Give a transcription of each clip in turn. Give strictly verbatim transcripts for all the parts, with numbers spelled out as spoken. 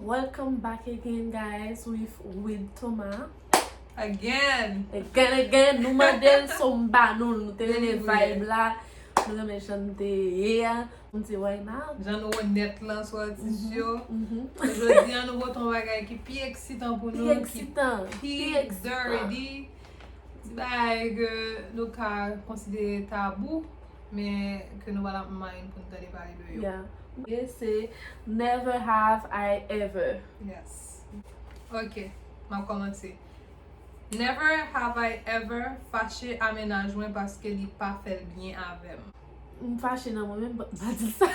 Welcome back again, guys, with, with Thomas. Again! Again, again, nou mande l, so m ba nou l, nou te renmen vibe la, nou renmen jan n te ye a, nou di why not? Jan nou onèt lan sou atis yo. Jodi a nou pote yon bagay ki pi eksitan pou nou, ki pi eksitan, pi dirty, ti bagay ke nou ka konsidere tabou, men ke nou pa t ap mind pou n tande pale de yo. Yeah. E se never have I ever. Yes. Ok, m ap kòmanse. Never have I ever fache a mennaj mwen paske li pa fè l byen avè m. M fache nan mwen menm, m pa di sa.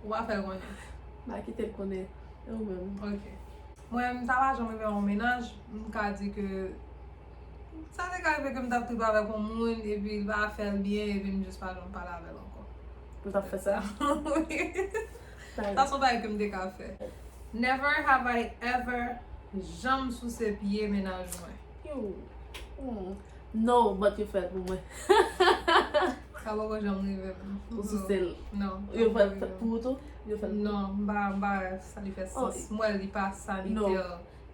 Ou pa fè l konnen? M pa kite l konnen. E ou menm? Ok. Mwen, m ta pa janm rive yon mennaj, m ka di ke sa te ka rive ke m t ap trip avèk yon moun, epi l pa fè l byen, epi m jis pa janm pale avè l ankò. Ou t ap fè sa? Wi. Sa se yon bagay ke m te ka fè. Never have I ever janm souse pye mennaj mwen. Yo. Hmm. No, but yo fè l pou mwen. Sa poko janm rive m. Ou souse l? Non. Yo fè l pou ou tou? Yo fè l pou ou? Non, m pa, m pa wè sa li fè sans. M wè li pa sanitè.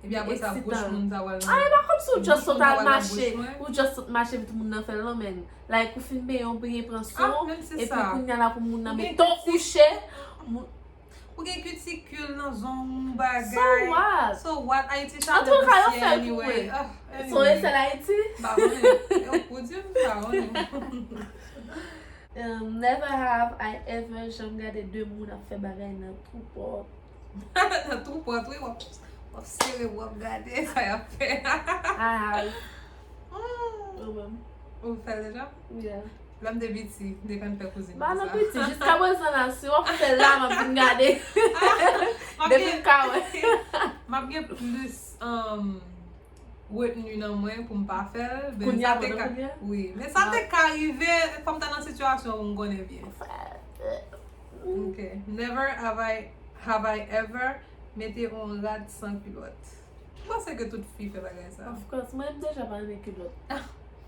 Epi apre sa, bouch moun sa pral nan. Ah, e pa kòmsi ou just sot al mache, ou just sot mache epi tout moun nan fè l non, men. Like, ou fin benyen, ou benyen pran swen w, epi kounye a la pou moun nan mete w kouche. Ou gen kitikil nan zong ou bagay. So what? So what? Ayiti chaje pousyè anyway. Ah, anyway. So e sèl Ayiti? M pa konnen. E ou k pou di m, m pa konnen. Um, never have I ever janm gade de moun ap fè bagay nan twou pòt. Nan twou pòt, wi, w ap, w ap sere, w ap gade sa y ap fè. I have. Ou menm? Ou fè l deja? Yeah. Lè m te piti, m te konn fè kouzin. Ba nan piti, jiska prezan la, si w ap fè l la, m ap vin gade. Depi m ka wè. M ap gen plis um, retni nan mwen pou m pa fè l. Kounye a, pandan kounye a? Wi. Men sa te ka rive, fò m ta nan sitiyasyon pou m konnen byen. Ok. Never have I, have I ever mete yon rad san kilòt. M panse ke tout fi fè bagay sa. Of course, mwen m deja pa renmen kilòt.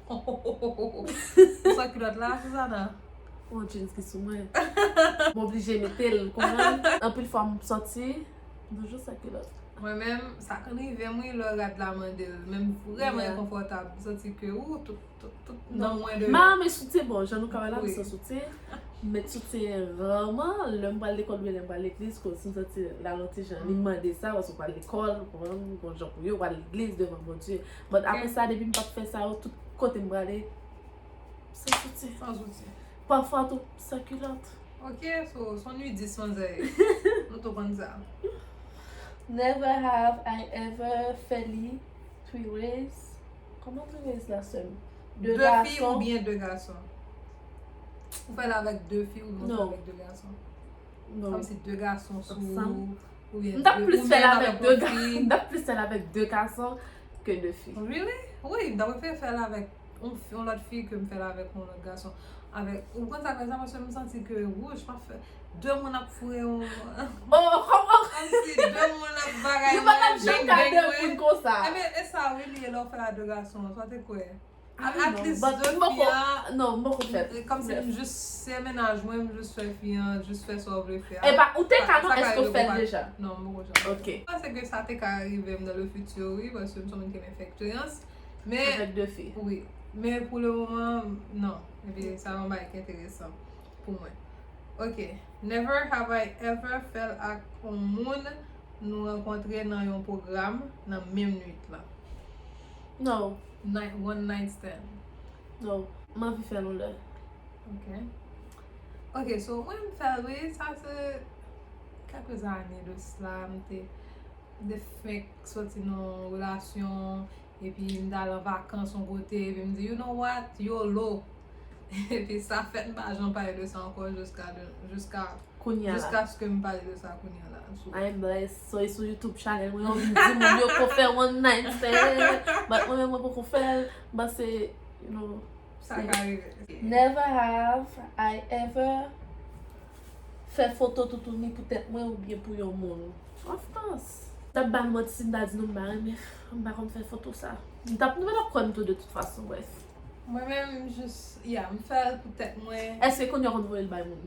Ou san kilòt la, Suzana? Yon jeans ki sou mwen. M oblije mete l, ou konprann? Anpil fwa m sòti, m toujou san kilòt. Mwen menm, sa konn rive m wi, lè rad la mande l, men m vrèman enkonfòtab, m santi ke ou, tout, tout, tout nan mwen de. M pa renmen soutyen, bon, jan nou ka wè la, m san soutyen. M met soutyen raman lè m pral lekòl oubyen lè m pral legliz, koz si m santi l al yon ti jan, li mande sa, paske w pral lekòl, ou konprann, gon jan pou ye, ou pral legliz devan Bondye. But apre sa, depi m p ap fè sa yo, tout kote m prale, san soutyen. San soutyen. Pafwa tou, san kilòt. Ok, so, s on nudis manzè ye. Nou tou konn sa. Never have I ever fè li three ways. Kòman three ways la, sè m? De fi oubyen de gason? Ou fè l avèk de fi oubyen ou fè l avèk de gason? Non. Kòmsi de gason sou ou, oubyen de, ou menm avèk yon fi. M t ap plis fè l avèk de ga-, m t ap plis fè l avèk de gason ke de fi. Really? Wi, m ta prefere fè l avèk yon fi, yon lòt fi ke m fè l avèk yon lòt gason. Avèk, ou konn sa k fè sa, paske m santi ke, wouch, m ap fè de moun ap foure yon. Oh, kòman? Kòmsi de moun ap bagay mwen, beng, beng mwen. Yo pa t ap janm ka de moun konsa. Ebyen, e sa wi li ye lè w fè l a de gason an, sa w te kwè? At least de fi a, non, m poko fè l. Kòmsi m jis se mennaj mwen, m jis fè fi an, jis fè sa w vle fè a. Epa, ou te ka non, èske w fè l deja? Non, m poko janm. Ok. M panse ke sa te ka rive m dans le futur, wi, paske m se yon moun ki renmen fè eksperyans. Men, avèk de fi. Wi. Men pou le moman, non. Epi sa yon bagay ki enteresan pou mwen. Ok. Never have I ever fè l ak yon moun nou rankontre nan yon pwogram nan menm nwit lan. No. Night, one night stand. No. M anvi fè l yon lè. Ok. Ok, so mwen m fè l wi, sa se kèk ane de sila, m te, m te fenk soti nan yon relasyon, epi m t al an vakans yon kote, epi m di, you know what, yolo. Epi sa fèt, m pa janm pale de sa ankò jiska de, jiska, jiskaske m pale de sa kounye a la. So, I am blessed. So, e sou YouTube channel mwen, yo vin di moun yo ko fè one night stand. But mwen menm, mwen poko fè l. But se, you know, sa ka rive. Never have I ever fè foto toutouni pou tèt mwen oubyen pou yon moun. Of course. M t ap ba nou manti si m ta di nou m pa renmen. M pa konn fè foto sa. M t ap, nou pa t ap kwè m tou de tout fason, bref. Mwen menm, m jis, yeah, m fè l pou tèt mwen. Èske kounye a w konn voye l bay moun?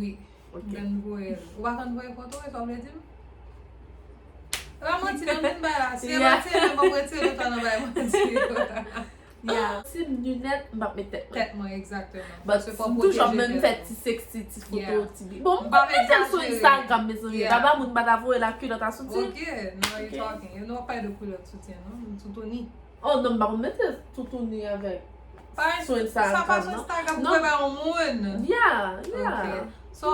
Wi. Ok. M konn voye l. Ou pa konn voye foto, e sa w vle di m? Pa manti nan moun bay la. Si e manti, e menm pa retire nou ta nan bay manti. Yeah. Si m ninèt, m p ap met tèt mwen. Tèt mwen, egzakteman. But m toujou ap menm fè ti sexy, ti foto, ti bi. Bon, m pa mete l sou Instagram, mezanmi. Baba moun pa ta voye la kilòt a soutyen. Ok, now you talking. Nou ap pale de kilòt soutyen, non? Toutouni. Oh non, m pa konn mete toutouni avèk sou Instagram, non. Sa pa sou Instagram pou fè ba yon moun. Yeah, yeah. So,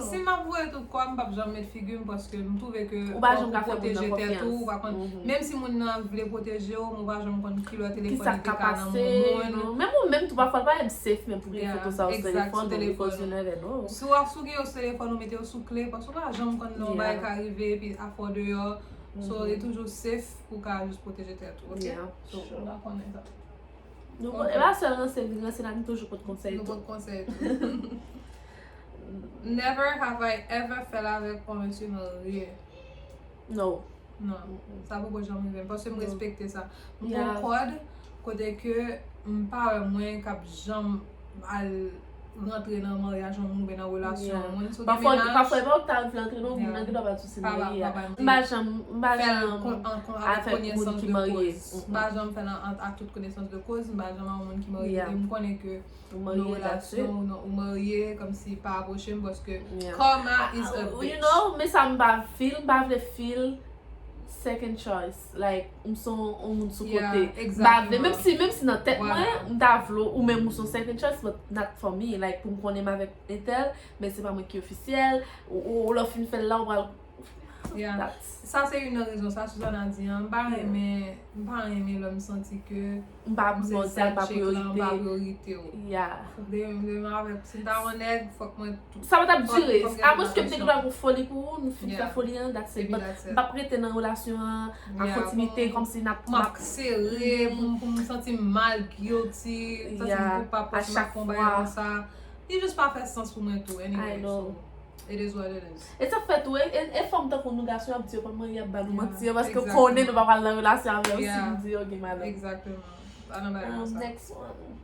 si m ap voye tout kwa, m p ap janm met figi m paske m twouve ke fòk ou pwoteje tèt ou, ou pa konn. Menm si moun nan vle pwoteje w, men ou pa janm konn kilè telefòn li te ka nan men moun. Menm ou menm tou, pafwa l pa menm safe menm pou gen foto sa yo sou telefòn ou, because you never know. Si w ap sou gen yo sou telefòn ou, mete yo sou kle, paske ou pa janm konn lè yon bagay ka rive, epi afè w deyò. So, e toujou safe pou w ka jis pwoteje tèt ou, ok? So, ou la konnen sa. Nou, e pa sèl ranse, li ranse la, nou toujou pot konsèy tou. Nou pot konsèy tou. Never have I ever fè l avèk yon mesye marye. No. Non. Sa poko janm rive m, paske m respekte sa. M gon kòd kote ke m pa wè mwen k ap janm al rantre nan maryaj yon moun oubyen nan relasyon yon moun. So, gen mennaj. Pafwa, pafwa, e pa w k ta vle antre nan yon moun nan, gen dwa pa t sou se marye a. M pa janm, m pa janm avèk moun ki marye. M pa janm fè l an, an, a tout konesans de koz, m pa janm a yon moun ki marye. Depi m konnen ke ou nan relasyon, ou nan, ou marye, kòmsi pa apwoche m, paske karma is a bitch. You know, men sa m pa feel, m pa vle feel second choice. Like, m se yon moun sou kote. M pa vle, menm si, menm si nan tèt mwen, m ta vle w, ou menm ou se yon second choice, but not for me. Like, pou m konnen m avèk entèl, men se pa mwen ki ofisyèl, ou, ou, ou lè w fin fè l la, ou pral. Sa se youn nan rezon sa Suzana di an, m pa renmen, m pa renmen lè m santi ke m pa pran sa, m pa priyorite w. Demen avèk, si m ta yon nèg, fòk mwen Sa pa t ap dire. Apre ke m te gen dwa gon foli pou ou, nou fin fè foli an, that's it. But m p ap rete nan relasyon an, an kontinite, kòmsi n ap, m ap sere pou m, pou m santi m mal, guilty, m santi m koupab paske m ap fè yon bagay konsa. Li jis pa fè sans pou mwen tou, anyway, so, it is what it is. E sa k fè tou, e, e, e fanm tankou nou gason ap di yo pa marye, ap ba nou manti an, paske yo konnen nou pa pral nan relasyon avè yo si nou di yo gen madanm. Egzakteman. Pa nan bagay konsa. Next one.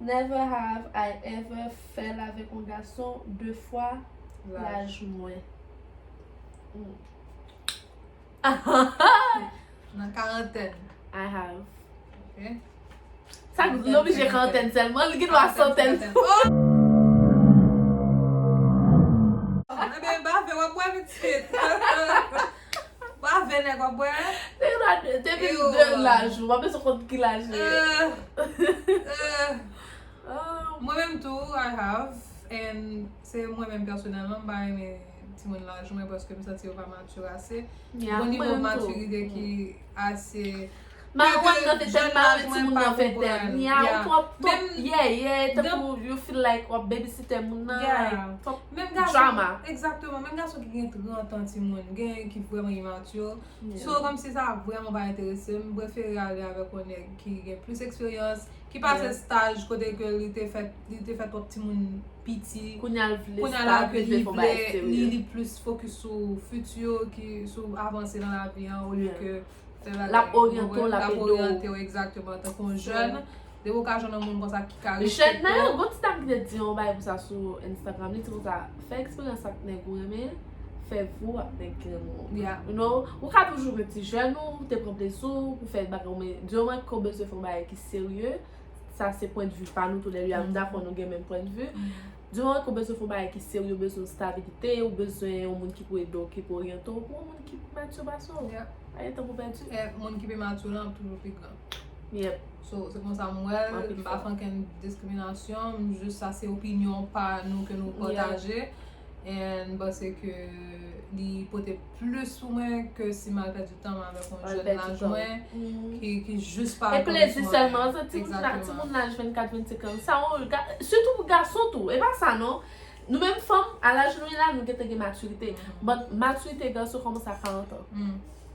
Never have I ever fè l avèk yon gason de fwa laj mwen. Nan karantèn. I have. Ok. Sa, li oblije karantèn sèlman, li gen dwa santèn. Ebyen, bave, w ap bwè pitit. Bave nèg w ap bwè. Depi de laj ou, w ap bezwen konn ki laj li ye. Mwen menm tou, I have, and se mwen menm pèsonèlman, m pa renmen timoun laj mwen paske m santi yo pa mature ase. Gon nivo matirite ki ase. Mwen nan ventèn, m pa renmen timoun nan ventèn. Yeah, ou twòp, twòp, yeah, yeah, tankou you feel like w ap babysitter moun nan, like, twòp drama. Egzakteman, menm gason ki gen trant an timoun, gen ki vrèman imature. So, kòmsi sa vrèman pa enterese m, m prefere ale avèk yon nèg ki gen plis eksperyans, ki pase staj kote ke li te fè, li te fè twòp timoun piti. Kounye a l vle stab, li vle fè yon bagay serye. Li, li plis fokis sou fiti, ki sou avanse nan lavi an, olye ke fè bagay, l ap oryante w, l ap ede w. Egzakteman, tankou yon jèn. Depi w ka jwenn yon moun konsa ki ka respekte w. Jèn nan, gon ti dam ki te di yon bagay konsa sou Instagram, li di konsa, fè eksperyans ak nèg ou renmen, fè vi w ak nèg ki renmen w. You know, ou ka toujou gen ti jèn ou, ou te pran plezi w, ou fè bagay ou, men di moman ke w bezwen fè yon bagay ki serye, sa se pwennvi pa nou tou lè de a, m dakò nou gen menm pwennvi. Di moman ke w bezwen fè yon bagay ki serye, ou bezwen stabilite, ou bezwen yon moun ki pou ede w, ki pou oryante w, pran yon moun ki pi mature pase w. Pa gen tan pou pèdi. E moun ki pi mature lan ap toujou pi gran. Yep. So, se konsa m wè l, m pa fè ankenn diskriminasyon, m jis sa se opinyon pa nou ke nou pataje. And m panse ke li pote plis pou mwen ke si m al pèdi tan m avèk yon jèn laj mwen ki, ki jis pa rekonesan anvè m. E plezi sèlman, sa timoun la, timoun laj vennkat, vennsenk an, sa yon, sitou pou gason tou, e pa sa non. Nou menm fanm, a laj nou ye la, nou gentan gen matirite. But matirite gason kòmanse a karant an.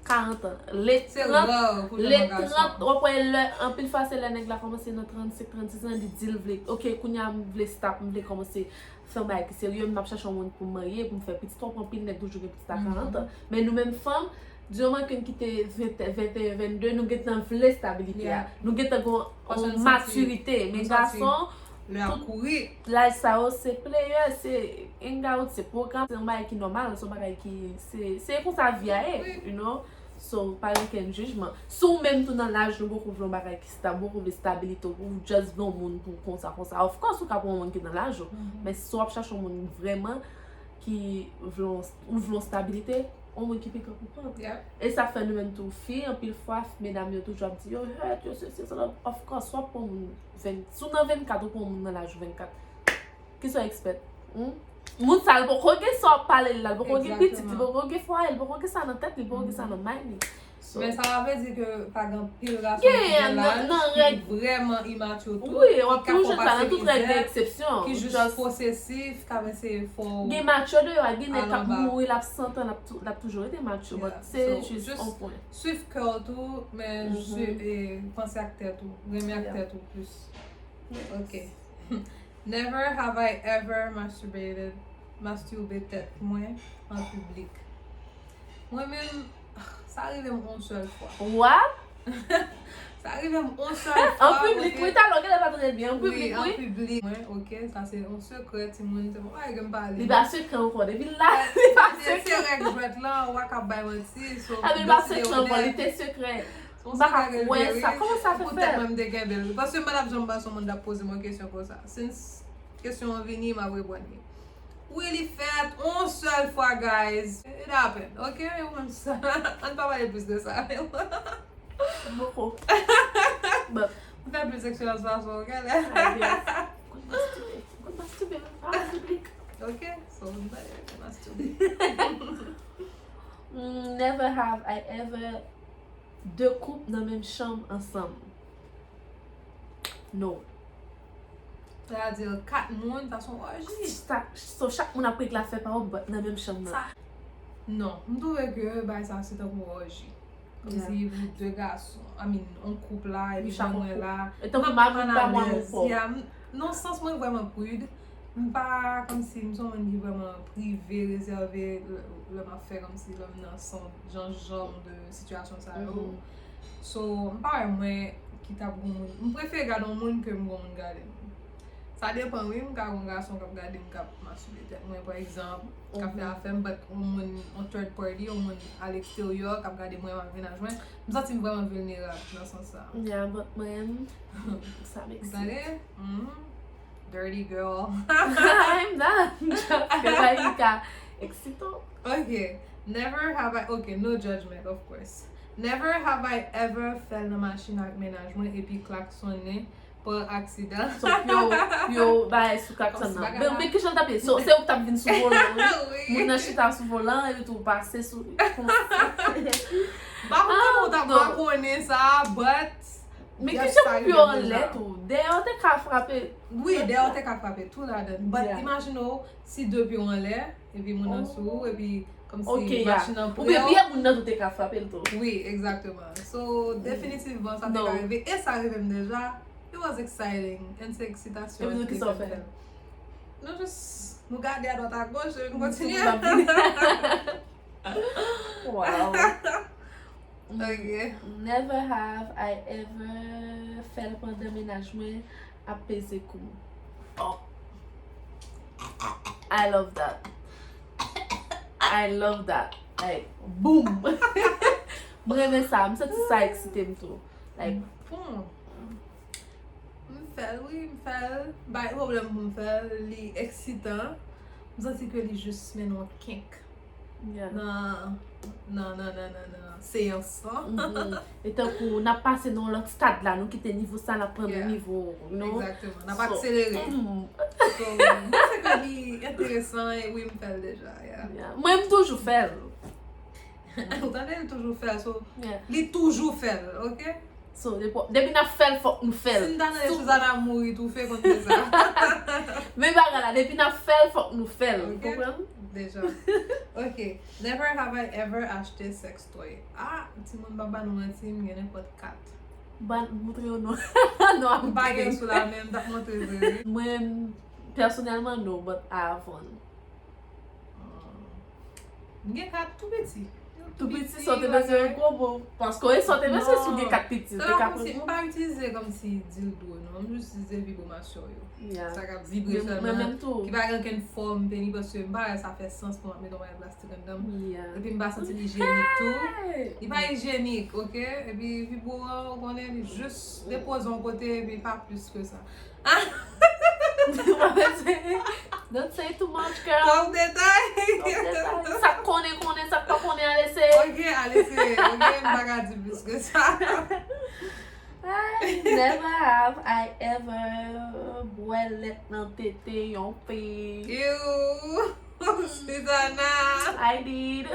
Karant an. Le trant, le trant, w ap wè lè, anpil fwa se lè nèg la kòmanse nan trannsenk, trannsis an, li di l vle, ok, kounye a m vle stop, m vle kòmanse fè yon bagay ki serye, m ap chache yon moun pou m marye, pou m fè pitit, w ap wè anpil nèg toujou gen pitit a karant an. Men nou menm fanm, di moman ke n kite vennde, venteyen, vennde, nou gentan vle stabilite a. Nou gentan gen yon matirite. Men gason, Lè ap kouri. Laj sa yo se player, se hangout, se pwogram, se yon bagay ki nòmal, se yon bagay ki se se konsa vi a ye, you know. So pa gen kenn jijman. Si w menm tou nan laj nou, poko vle yon bagay ki stab, poko vle stabilite, ou just vle yon moun pou konsa konsa, of course ou ka pran yon moun ki nan laj ou. Men si w ap chache yon moun vrèman ki vle yon, ou vle yon stabilite, yon moun ki pi gran pou pran. E sa fè nou menm tou fi, anpil fwa medam yo toujou ap di yo hurt, yo sesi, sela. Of course, w ap pran moun ven, si w nan vennkat, ou pran moun nan laj ou vennkat. Kisa w expect? Hmm? Moun sa, li poko gen sa w ap pale l la, li poko gen pitit, li poko gen fwaye, li poko gen sa nan tèt li, li poko gen sa nan mind li. So, Men sa pa vle di ke pa gen anpil gason ki gen laj ki vrèman imatyo tou, wi, w ap toujou jwenn sa nan tout règ gen eksepsyon. Ki jis posesif, k ap eseye fè w gen matyo deyò a, gen nèg k ap mouri, l ap san tan, l ap tou- l ap toujou rete matyo, but se jis yon pwen. Swiv kè w tou, men panse ak tèt ou, renmen ak tèt ou plis. Ok. Never have I ever masturbated, mastube tèt mwen an piblik. Mwen menm, sa rive m yon sèl fwa. What? Sa rive m yon sèl fwa. An piblik, wi, talè w genlè pa tande byen. An piblik, wi. An piblik, mwen, ok, sa se yon sekrè, timoun, se pa bagay ke m pale. Li pa sekrè ankò, depi l la, li pa sekrè. Se règ jwèt lan, ou pa ka bay manti, so. Epi li pa sekrè ankò, li te sekrè. M pa ka kwè sa. Kòman sa fè fèt? Mwen m te kenbe l. Paske m pa t ap janm panse yon moun t ap poze m yon kesyon konsa. Since kesyon an vini, m ap reponn li. Wi, li fèt yon sèl fwa, guys. It happened, ok? Ou menm sa. Ann pa pale plis de sa. Boko. M fè plis eksperyans pase w, ok? Konn mastube. Konn mastube an piblik. Ok, so m pale de mastube. Mm, never have I ever de koup nan menm chanm ansanm. No. Sètadi kat moun, sa se yon òji. So chak moun ap regle afè pa yo, but nan menm chanm nan. Non, m twouve ke bagay sa se tankou yon òji. Kòmsi pou de gason, I mean, yon koup la, epi mwen la. E tankou mari m pa mwen ou pa w. Yeah, nan sans mwen vrèman prid. M pa, kòmsi, m se yon moun ki vrèman prive, rezève, lè m ap fè kòmsi, lè m nan san jan, jan de sitiyasyon sa yo. So, m pa wè mwen ki t ap gon moun. M prefere gade yon moun ke m gon moun gade m. Sa depann, wi, m ka gon gason k ap gade m, k ap mastube tèt mwen, pa egzanp, k ap fè afè m, but yon moun, yon third party, yon moun aleksteryè k ap gade mwen, m ak mennaj mwen, m santi m vrèman vilnerab nan sans sa. Yeah, but mwen, sa m eksite. Tande? Dirty girl. I'm not. Fè bagay ki ka eksite w. Ok. Never have I, ok, no judgment, of course. Never have I ever fèl nan machin ak mennaj mwen epi klaksonnen pa aksidan. So, pou yo, pou yo bay sou klakson nan. Men, men kijan l t ap ye? So, se ou k t ap vin sou volan, wi. Moun nan chita sou volan, epi tou pase sou konsa. M pa konn kòman w t ap makonnen sa, but Men kijan pou pye w anlè tou? Dèyè w te ka frape. Wi, dèyè w te ka frape tou ladan. But imajine w, si de pye w anlè, epi moun nan sou ou, epi kòmsi machin nan pre w. Oubyen pye moun nan tou te ka frape l tou. Wi, egzakteman. So, definitivman, sa te ka rive. E sa rive m deja. It was exciting. And se eksitasyon. Epi nou, kisa w fè? Nou just, nou gade adwat agoch, epi nou kontinye. Wow. Ok. Never have I ever fèl pandan mennaj mwen ap peze kou m. Oh. I love that. I love that. Like, boom. Mwen renmen sa. M santi sa eksite m tou. Like, bon. M fèl, wi, m fèl. Bay pwoblèm pou m fèl. Li eksitan. M santi ke li jis mennen yon kink. Nan, nan, nan, nan, nan, nan seyans lan. E tankou n ap pase nan yon lòt stad la, nou kite nivo sa, n ap pran menm nivo, you know? Egzakteman, n ap akselere. So, m panse ke li enteresan, e wi, m fè l deja, yeah. Mwen, m toujou fè l. Ou tande, li toujou fè l, so, li toujou fè l, ok? So, depi, depi n ap fè l, fòk nou fè l. Si n ta nan Suzanna mouri toufe, konn fè sa. Men bagay la, depi n ap fè l, fòk nou fè l. Ou konprann? Deja. Ok. Never have I ever achte sex toy. Ah, timoun, pa ba nou manti, m gen nenpòt kat. Ba, montre yo non. Non, m pa gen sou la, men m t ap montre vre, wi. Mwen, pèsonèlman, no, but I have one. M gen kat tou piti. Tou piti, sa w te bezwen yon gwo bout. Paske e sa w te bezwen si w gen kat piti, ou te ka pran. M pa itilize kòmsi dildo, non. M jis itilize vibromasyon yo. Yeah. Sa k ap vibre Mwen sèlman. Menm tou. Ki pa gen okenn fòm, peni, paske m pa wè sa fè sans pou m ap mete yon bagay plastik anndan m. Yeah. Epi m pa santi li ijyenik tou. Hey! Li pa ijyenik, oke? Epi vibro an, ou konnen, li jis depoze yon kote, epi pa plis ke sa. Don't say too much, girl. Twòp detay. Sa k konnen, konnen, sa k pa konnen, alese. Ok, alese. Ok, m pa ka di plis ke sa. Ay, never have I ever bwè lèt nan tete yon fi. Ew. Suzana. I did.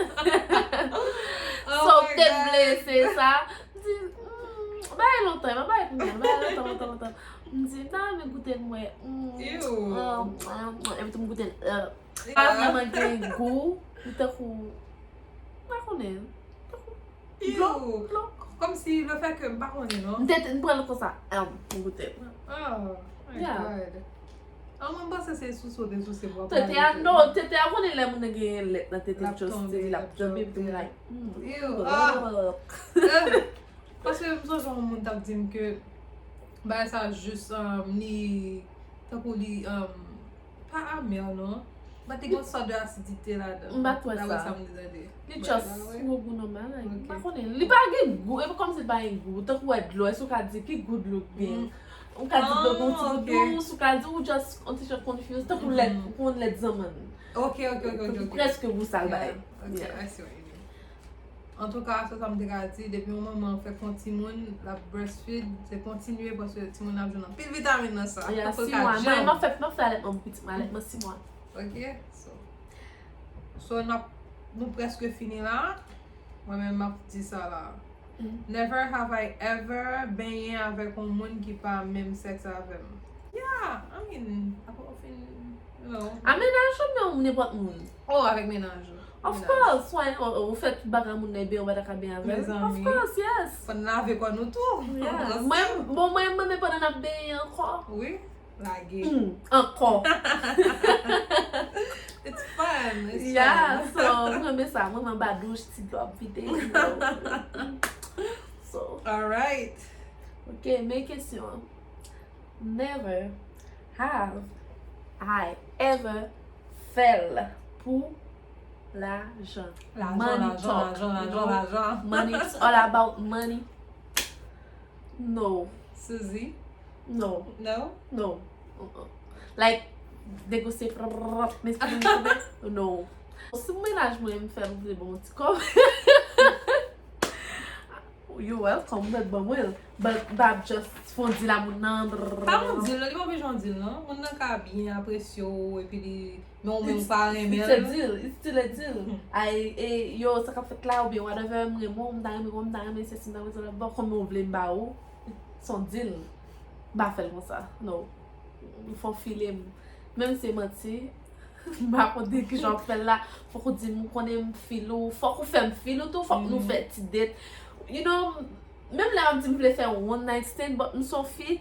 Oh So, my te God. Blese sa. M di, hmm, bay lontan, m bay kounye a, bay lontan, lontan, lontan. M di, m ta renmen goute l, mwen. Hmm, Ew. Ah, ah, ah, epi tou m goute l. Ah. Yeah. Pa vrèman gen gou, li tankou, m pa konnen. Tankou, Ew. Blok, blok. Kòmsi le fè ke m pa konnen, non. M te, m pran l konsa. Ah, m goute l. Oh my Yeah. God. Ah, mwen panse se souse w te souse pou Tete a, no, tete a konnen lè moun nan gen lèt nan tete, L ap just tonbe, li l ap ap tonbe, tonbe. epi m like, hmm, Ew, oh, ah. oh, oh. Eh, paske m sonje yon moun t ap di m ke bagay sa jis, um, li, tankou li, um, pa amè, non. But li gen yon sòt de asidite ladan. M pa t wè Daprè sa. Sa m te tande. Li But, just ah, ouais. yon gou nòmal, like, m pa Ok. konnen. Li pa gen gou, e pa kòmsi li pa gen gou. Tankou wè dlo, èske ou ka di ki gou dlo k gen? Mm. Ou ka di dlo gen yon Ah, ti ok. dous, ou ka di ou just yon ti jan confused, tankou lèt, Mhm. ou konn lèt zanmann. Ok, ok, ok, ok, ok. Prèske gou sa l bay. Yeah, ok, Yeah. I see what you mean. Antouka, se sa m te ka di, depi yon manman fè kont timoun, l ap breastfeed, se kontinye paske timoun ap jwenn anpil vitamin nan sa. Yeah, Tankou l sis ka mwa. Mwen, janm. mwen fè, mwen fè alètman pou pitit mwen, alètman sis mwa. Ok, so. So, n ap, nou prèske fini la. Mwen menm, m ap di sa la. Mm. Never have I ever benyen avèk yon moun ki pa menm sèks avè m. Yeah, I mean, apre w fin, you know. A mennaj ou, men ou nenpòt moun. Oh, avèk mennaj ou. Of Mennaj. Course, why, ou, ou fè tout bagay moun nan, ebyen ou pa ta ka byen avè l. Mezanmi. Of course, yes. Fò n lave kò nou tou. Yeah. Ansanm. Mwen, bon, mwen, mwen, men pandan n ap benyen ankò. Wi, lage. Mm, ankò. It's fun, it's Yeah, fun. So, mwen renmen sa. Mwen, mwen ba douch, ti dlo ap vide, you know. So, Alright. ok, men kesyon an. Never have I ever fè l pou lajan. Lajan, Money lajan, talk, lajan, you lajan, know? Lajan. Money, it's all about money. No. Suzy. No. No? No. Uh-uh. Like, negosye, prrrr, men no. Si mennaj mwen m fè m vle bon ti kòb. You welcome, but ban mwen l. But, but just fon di la moun nan. Pa yon dil, non, li pa bezwen yon dil, non. Moun nan ka byen apresye w, epi li, men ou menm ou pa renmen It's a l. Deal, it's still a deal. Hmm. Ay, e, yo, sa k ap fèt la, oubyen whatever, m renmen w, m ta renmen w, m ta renmen sesi, m ta renmen sa, bon, konbyen w vle m ba ou, se yon deal. M pa fè l konsa, no. Fò w file m. Menm si se manti, m pa konn de kijan w ap fè l la, fòk ou di m, ou konnen m feel ou, fòk ou fè m feel ou tou, fòk nou Mhm. fè ti date. You know, menm lè m ap di m vle fè one night stand, but m se yon fi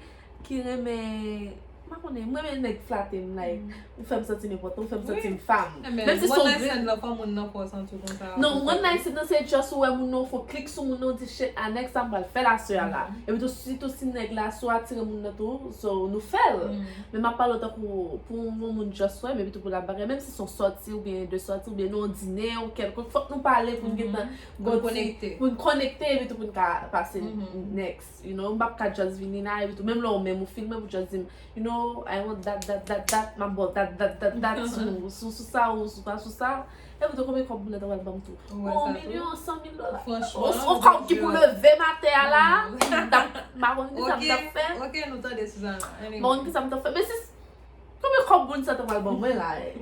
ki renmen, m pa konnen, m renmen nèg flate m, like, ou fè m santi m enpòtan, ou fè m santi m fam. Eh, men, Menm si se one yon night gri- stand la, fò moun nan fè w santi w konsa. Non, one night stand nan se just ou wè moun nan, ou fè w klik sou moun nan, ou di shit, a nèg sa m pral fè l aswè a la. Mhm. Epi tou, sitou si nèg la, si w atire moun nan tou, so nou fè l. Mhm. Men m ap pale w tankou pou yon moun just wè m, epi tou pou l ap bagay, menm si se yon sòti oubyen de sòti, oubyen nou yon dine ou kèlkonk, fòk nou pale pou n gentan Mhm. gon ti, Konekte. Pou n konekte, epi tou pou n ka pase Mhm. next, you know, m p ap ka just vini la, epi tou, menm lè ou menm ou filme, pou just di m, you know, I want that, that, that, that, m ap ba w that, that, that, that, sou, sou, sou sa, ou sou sa, sou sa, epi tou, konbyen kòb moun nan ta pral ban m tou? Ou wè Yon sa tou? Milyon, san mil dola. Franchman, O, o ka ki pou leve maten a la, Mm. m t ap, m pa konn ki sa m t ap fè. Ok, nou tande Suzana. M pa konn ki sa m t ap fè. Men si, konbyen kòb moun sa ta pral ban mwen la, eh?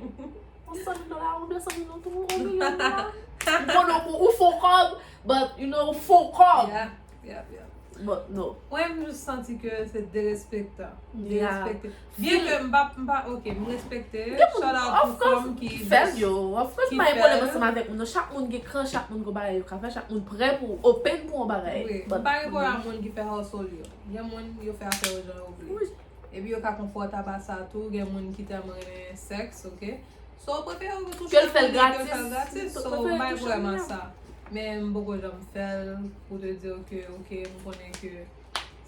Yon san mil dola, yon de san mil dola, yon milyon dola. M konnen ou, ou fon kòb, but, you know, ou fon kòb. Yeah, yeah, yeah. But, no. Mwen, m jis santi ke se derespektan. Yeah. Derespekte. Byen ke m pa, m pa, ok, m respekte. Shout out pou fanm ki Fè l, yo. Of course, ki m pa gen fè pwoblèm l. Ansanm avèk moun nan. Chak moun gen kran, chak moun gen bagay yo ka fè, chak moun prè pou open pou yon bagay. Wi, m But, pa gen pwoblèm ak moun ki fè hustle yo. Gen moun yo fè afè yo jan yo vle. Wi. Epi yo ka konfòtab a sa tou, gen moun ki tèlman renmen sèks, ok? So, ou prefere ou touche Ke l fè l moun nan, ke l fè l gratis. gratis. Ou So, prefere m pa gen touche pwoblèm moun ak nan. Sa. Men m poko janm fè l pou te di ke, ok, m konnen ke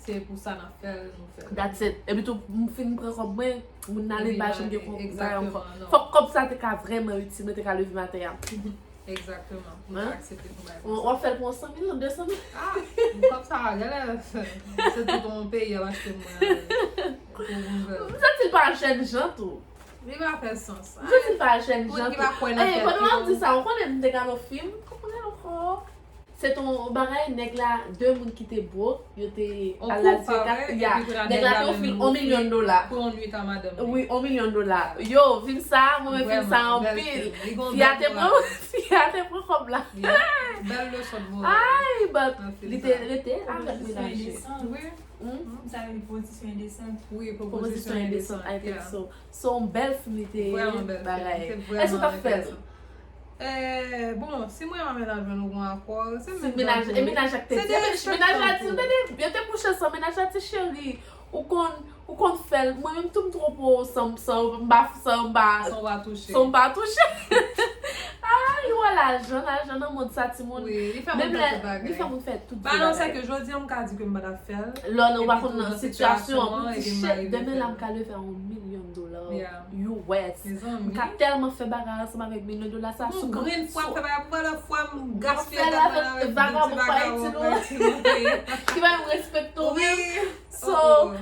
se pou sa n ap fè l, nou fè l. That's it. Epi tou, m fin pran kòb mwen, moun nan ale, m pa janm gen kòb mwen ankò. Fòk kòb sa te ka vrèman itil mwen, te ka leve maten an. Egzakteman. Mwen aksepte pou bay. W ap fè l pou yon san mil, de san mil. Ah, kòb sa a genlè se tout yon peyi ap achte mwen. M santi l pa jèn jan tou. Li pa fè sans. M santi l pa jèn jan tou. Pandan w ap di sa, ou konnen m te gade yon fim, kòman l ankò? Se t yon bagay, nèg la, de moun ki te bwok, yo te al la di yo ka, ya, nèg la te ofri l yon milyon dola. Pou yon nwit a madanm li. Wi, yon milyon dola. Yo, fim sa, mwen renmen fim sa anpil. Fi a te pran, fi a te pran kòb la. Bèl leson de moral. Ay, but li te rete avèk menaj li. Sa vle di pozisyon endesan. Wi, pozisyon endesan, I think so. Se yon bèl fim li te ye, bagay. Èske w t ap fè l? Eh, bon, si mwen renmen menaj mwen, nou gon akò, se menm jan pou mwen. E menaj la te di, menaj la di, tande, yo te kouche ansanm, menaj la di, cheri, ou konn, ou konn fè l. Mwen menm tou m twò pwo san, san, m pa, san, m pa, san m pa touche. Ay, wè lajan, lajan nan mond sa, timoun. Menm lè, li fè moun fè tout vye bagay. Ba non, se ke jodi a, m ka di ke m pa t ap fè l. Lè w nan, ou pa konn nan sitiyasyon an, pou di, shit, demen la, m ka leve a yon milyon dola. U S. M ka tèlman fè bagay ansanm avèk milyon dola sa sou kont. Yon grenn fwa m fè bagay pou valè fwa m gaspiye dat mwen avèk vagabon pa itil ou. Ki pa menm respekte w menm. So,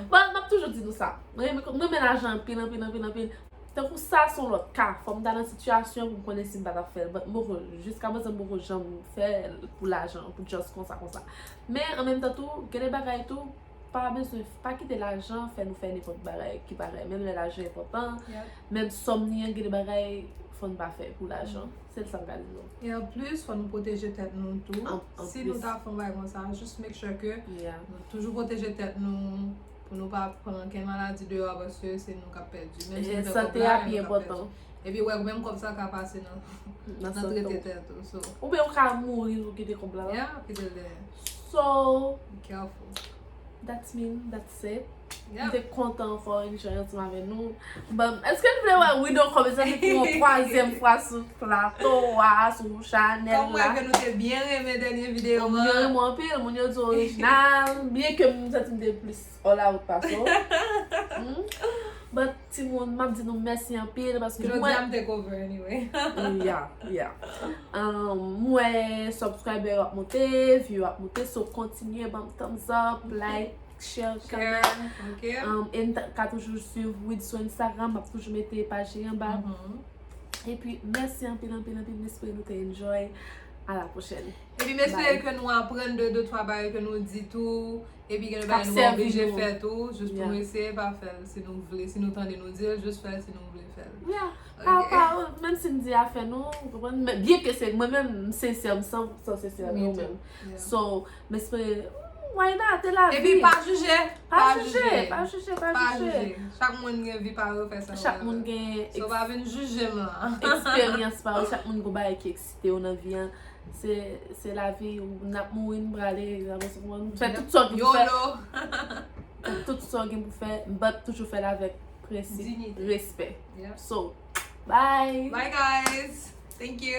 bon, m ap toujou di nou sa. Mwen renmen, mwen renmen lajan anpil, anpil, anpil, anpil. Tankou sa se yon lòt ka. Fò m ta nan sitiyasyon pou m konnen si m pa t ap fè l. But m poko, jiska prezan m poko janm fè l pou lajan, pou just konsa, konsa. Men an menm tan tou, gen de bagay tou, pa bezwen, pa kite lajan fè nou fè nenpòt bagay ki pa rèl. Menm lè lajan enpòtan, menm sòm ni an, gen de bagay fò n pa fè pou lajan. Se l sa m ka di nou. E anplis, fò nou pwoteje tèt nou tou. Si nou ta fè yon bagay konsa, just make sure ke nou toujou pwoteje tèt nou, pou nou pa pran kenn maladi deyò, paske se nou k ap pèdi. Menm si nou fè kòb la, nou k ap pèdi. Epi wè, menm kòb sa ka pase nan, nan trete tèt ou. So. Oubyen ou ka mouri, ou kite kòb la. Yeah, kite l dèyè. So, be careful. That's mean, that's it. M te kontan ankò enjoy ansanm avè nou. Bon, èske n vle wè Wido kòm zanmi pou yon twazyèm fwa sou plato a, sou chanèl la? Kòm wè ke nou te byen renmen dènye videyo a. Moun yo renmen anpil, moun yo di orijinal. Byen ke m santi m te plis all out pase w. But timoun, m ap di nou mèsi anpil paske m wè. Jodi a m take over anyway. Yeah, yeah. M wè subscriber yo ap monte, view yo ap monte, so kontinye ban m thumbs up, like, share, comment. E n ka toujou swiv Wid sou Instagram, m ap toujou mete paj li anba. Epi mèsi anpil, anpil, anpil, m espere nou te enjoy. A la pwochèn. Epi m espere ke nou aprann de de twa bagay ke nou di tou. Epi gen de bagay nou pa oblije fè tou, jis pou nou eseye pa fè l si nou vle, si nou tande nou di l, jis fè l si nou vle fè l. Yeah. Pa, pa, menm si n di afè nou, ou konprann? Men byen ke se mwen menm, m sensè, m san pou san sensè avè w menm. So, m espere, why not? E lavi. Epi pa jije, pa jije, pa jije, pa jije. Chak moun gen vi pa yo, fè sa yo vle. Chak moun gen. So, pa vin jije m la. Eksperyans pa yo, chak moun gen bagay ki eksite yo nan vi an. Se, se lavi, n ap mouri, n prale, n ap fè tout sa w gen pou fè. Fè tout sa w gen pou fè, but toujou fè l avèk prensip, respè. So, bye! Bye guys! Thank you!